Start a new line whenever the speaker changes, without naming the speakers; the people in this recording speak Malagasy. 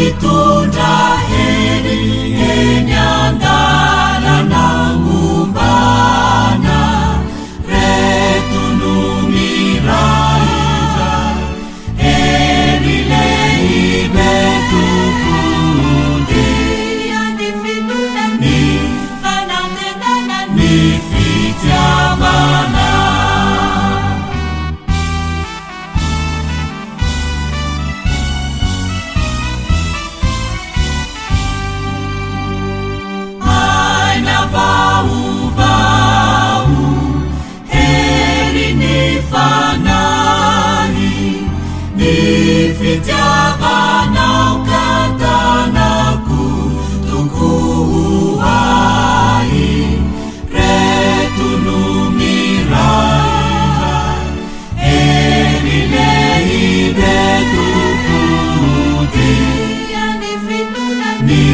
Mitondra hery eny an-dalana ombana. Reto no mirahitra, hery lehibe tokoa dia ny finoana, ny fanantenana, ny fitiavana. Aina vaovao, hery ny fanahy, ny fitiavanao ka tanako tokoa ho ahy. Reto no mirahitra, hery lehibe tokoa dia ny finoana, ny.